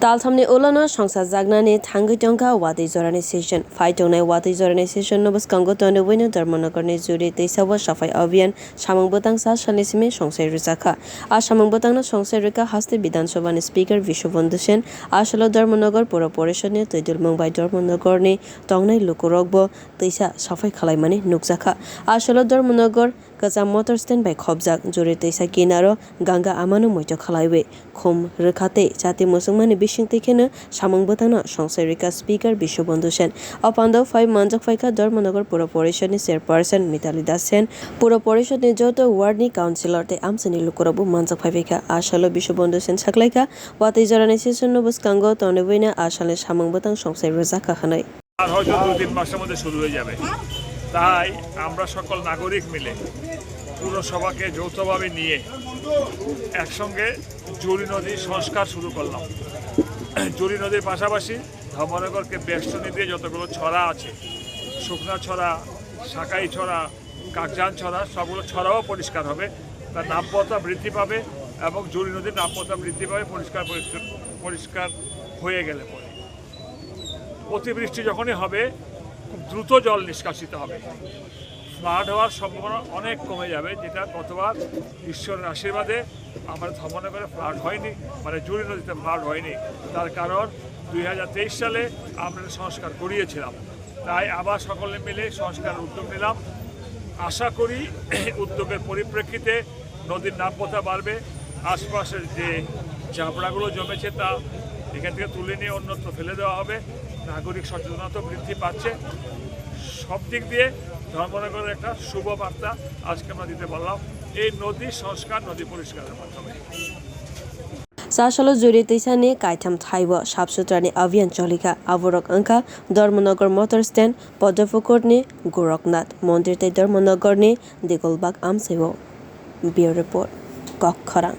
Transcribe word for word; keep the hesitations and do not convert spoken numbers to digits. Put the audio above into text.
Talthamni ulono songsajaknani thangwi tongkha watwi jorani session. Phai tongnai watwi jorani session no bwskango tonwi wino Dharmanagarni Juri Teisa o Safai Abhiyan samung bwtang sa salni simi songsai rwjakha. A samung bwtangno songsai rwkha haste Bidhan Sabhani Speaker Bishwabandhu Sen, asalo Dharmanagar Pura Porishadni twi dulmung bai Dharmanagarni tongnai lukurokbo twisa safai khwlaimani nukjakha. Asalo Dharmanagar kwcham motor stand bai khopjak, Juri Teisa kinaro Ganga amano muitu khwlaiwi khum rwkha tei chati muchungmani bisingtwi kheno samung bwtangno songsai rwkha Speaker Bishwabandhu Sen. O pandao phai manjak phaikha Dharmanagar Pura Porishadni Chairperson Mitali Das Sen, Pura Porishadni joto wardni councillor tei amchaini lukurokbo manjak phaibaikha. Asalo Bishwabandhu Sen saklaikha, watwi jorani session no bwskango tonwi buino asalni samung bwtang songsai rwjakha hwnwi. আর হয়তো দুই তিন মাসের মধ্যে শুরু হয়ে যাবে। তাই আমরা সকল নাগরিক মিলে পুরসভাকে যৌথভাবে নিয়ে একসঙ্গে জুরি নদী সংস্কার শুরু করলাম। জুরি নদীর পাশাপাশি ধর্মনগরকে বেষ্টনী দিয়ে যতগুলো ছড়া আছে, শুকনা ছড়া, সাকাই ছড়া, কাকজান ছড়া, সবগুলো ছড়াও পরিষ্কার হবে। তার নাব্যতা বৃদ্ধি পাবে এবং জুরি নদীর নাব্যতা বৃদ্ধি পাবে পরিষ্কার, পরিষ্কার, পরিষ্কার হয়ে গেলে পরে। অতিবৃষ্টি যখনই হবে, খুব দ্রুত জল নিষ্কাশিত হবে। ফ্লাড হওয়ার সম্ভাবনা অনেক কমে যাবে, যেটা গতবার ঈশ্বরের আশীর্বাদে আমাদের ধর্মনগরে ফ্লাড হয়নি, মানে জুরি নদীতে ফ্লাড হয়নি। তার কারণ দুই হাজার তেইশ সালে আমরা এটা সংস্কার করিয়েছিলাম, তাই আবার সকলে মিলে সংস্কারের উদ্যোগ নিলাম। আশা করি এই উদ্যোগের পরিপ্রেক্ষিতে নদীর নাব্যতা বাড়বে, আশপাশের যে জাবড়াগুলো জমেছে তা এখান থেকে তুলে নিয়ে অন্যত্র ফেলে দেওয়া হবে। নাগরিক সচেতনতা বৃদ্ধি পাচ্ছে। সব দিক দিয়ে ধর্মনগরের একটা শুভ বার্তা আজকে আমরা দিতে পারলাম এই নদী সংস্কার, নদী পরিষ্কারের মাধ্যমে। Sasalo Juri Teisani kaitham thaibo sap sutrani abhiyan cholikha, aborok wngkha Dharmanagar Motor Stand, Podophukurni Gorakhnath Mondir tei Dharmanagarni Digolbag amchaio. Bureau Report, Kok Khorang.